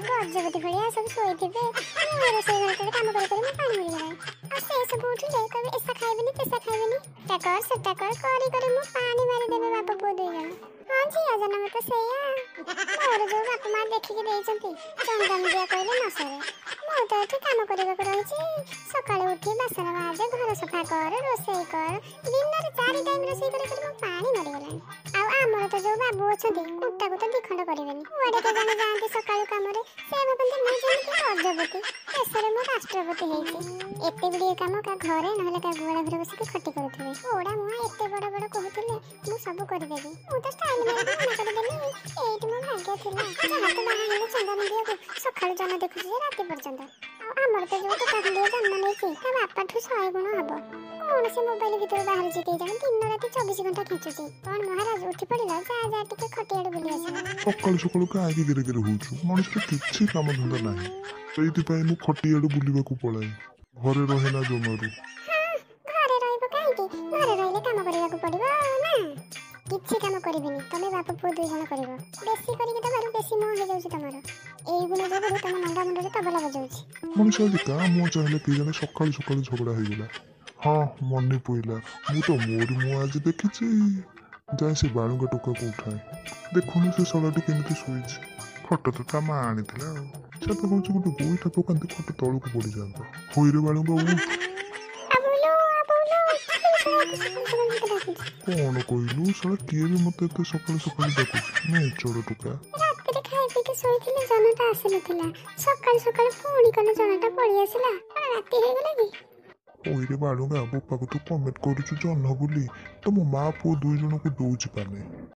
ଗଜପତି ଭଳିଆ ସବୁ ଶୋଇଥିବେ। ମୁଁ ରୋଷେଇ ଘରଟାରେ କାମ କରି କରି ମୁଁ ପାଣି ମରିଗଲାଣି। ଆଉ ସେ ସବୁ ଉଠିଲେ କହିବେ ଏସା ଖାଇବେନି, ତେସା ଖାଇବେନି, ଏଟା କର ସେଟା କର, କରି କରି ମୁଁ ପାଣି ମାରିଦେବେ ବାପ ପୁଅ ଦୁଇ ଜଣ। ହଁ, ଝିଅ ଜନ୍ମ ତ ସେଇଆ। ମୋର ଯୋଉ ବାପା ମା ଦେଖିକି ଦେଇଛନ୍ତି, ଚନ୍ଦନଦିଆ କହିଲେ ନ ସରେ। ମୁଁ ତ ଏଠି କାମ କରିବାକୁ ରହିଛି। ସକାଳୁ ଉଠି ବାସନ ମାଜେ, ଘର ସଫା କର, ରୋଷେଇ କର, ଦିନରେ 4 ଟାଇମ୍ ରୋଷେଇ କରି କରି ମୋ ପାଣି ମରିଗଲାଣି। ଆଉ ଆମର ତ ଯୋଉ ବାବୁ ଅଛନ୍ତି, କୁଟାକୁ ତ ଦିଖଣ୍ଡ କରିବେନି। କୁଆଡେ କେଜାଣି ଯାଆନ୍ତି ସକାଳୁ କାମରେ। ସେ ଭାବନ୍ତି ମୁଁ ଯେମିତି ଗଜପତି, ଦେଶରେ ମୁଁ ରାଷ୍ଟ୍ରପତି ହେଇଛି। ଏତେ ଗୁଡ଼ିଏ କାମ କା ଘରେ ନହେଲେ କା ଗୁଆଳ ଘରେ ବସିକି ଖଟି କରୁଥିବେ। ଓଡା ମୁହାଁ ଏତେ ବଡ ବଡ କହୁଥିଲେ ମୁଁ ସବୁ କରିଦେବି, ମୁଁ ତ ଷ୍ଟାଇଲ ମାରିକି ମନା କରିଦେଲି। ଏଇଠି ମୋ ଭାଗ୍ୟ ଥିଲା, ଯାହା ତ ବାହା ହେଲି ଚନ୍ଦନ ଦିଅକୁ, ସକାଳୁ ଜହ୍ନ ଦେଖୁଛି ଯେ ରାତି ପର୍ଯ୍ୟନ୍ତ। ଆଉ ଆମର ତ ଯୋଉ ଟୋକା ଖଣ୍ଡିଏ ଜନ୍ମ ନେଇଛି, ତା ବାପାଠୁ 100 ଗୁଣ ହବ। କଣ ସେ ମୋବାଇଲ ଭିତରୁ ବାହାରୁଛି କେଜାଣି, ଦିନ ରାତି 24 ଘଣ୍ଟା ଖେଞ୍ଚୁଛି। କଣ ମହାରାଜ ଉଠି ପଡିଲ? ଯା ଯା, ଟିକେ ଖଟିଆଡୁ ବୁଲି ଆସିବ। ସକାଳୁ ସକାଳୁ କାହିଁକି ଗେରେ ଗେରେ ହଉଛୁ? ମଣିଷର କିଛି କାମ ଧନ୍ଦା ନାହିଁ, ସେଇଥିପାଇଁ ମୁଁ ଖଟିଆଡୁ ବୁଲିବାକୁ ପଳାଏ, ଘରେ ରହେ ନା ଜମାରୁ। ହଁ, ଘରେ ରହିବ କାହିଁକି? ଘରେ ରହିଲେ କାମ କରିବାକୁ ପଡିବ ନା। କିଛି କାମ କରିବିନି, ତମେ ବାପ ପୁଅ ଦୁଇ ଜଣ କରିବ। ବେଶୀ କରିକି ଦବାରୁ ବେଶୀ ମୋହ ହେଇଯାଉଛି ତମର। ଏଇ ଗୁଣ ଯୋଗୁରୁ ତମ ନଣ୍ଡା ମୁଣ୍ଡରେ ତବଲା ବଜାଉଛି। ମଣିଷ ଆଜି କାଁ ମୁହଁ ଚାହିଁଲେ କେଜାଣି, ସକାଳୁ ସକାଳୁ ଝଗଡ଼ା ହେଇଗଲା। ହଁ, ମନେ ପଇଲା, ମୁଁ ତ ମୋରି ମୁହଁ ଆଜି ଦେଖିଛି। ଯାଏ ସେ ବାଳୁଙ୍ଗା ଟୋକାକୁ ଉଠାଏ। ଦେଖୁନୁ ସେ ଶଳାଟି କେମିତି ଶୋଇଛି। ଖଟ ତ ତା ମା ଆଣିଥିଲା, ଆଉ ସେ ତ କହୁଛି ଗୋଟେ ଗୋଇଠା ପକାନ୍ତି ଖଟ ତଳକୁ ପଡ଼ିଯାଆନ୍ତା। ହୋଇରେ ବାଳୁଙ୍ଗା, ଉଠ। ଆବୁଲୁ ଆବୁଲୁ, କିଏ ଶଳା ଏତେ ସକାଳୁ ସକାଳୁ ମତେ ଡାକୁଛି? କଣ କହିଲୁ ଶଳା, କିଏ ବି ମତେ ଏତେ ସକାଳୁ ସକାଳୁ ଡାକୁଛି? ମେଞ୍ଚଡ଼ ଟୋକା। ରାତିରେ ଖାଇ ପିଇକି ଶୋଇଥିଲି, ଜହ୍ନଟା ଆସିନଥିଲା। ସକାଳୁ ସକାଳୁ ପୁଣି କଣ ଜହ୍ନଟା ପଳେଇ ଆସିଲା? କଣ ରାତି ହେଇଗଲା କି? ହୋଇରେ ବାଳୁଙ୍ଗା, ବୋପାକୁ ତୁ କମେଣ୍ଟ କରୁଛୁ ଜହ୍ନ ବୋଲି, ତମ ମା ପୁଅ ଦୁଇ ଜଣଙ୍କୁ ଦଉଛି ପାନେ।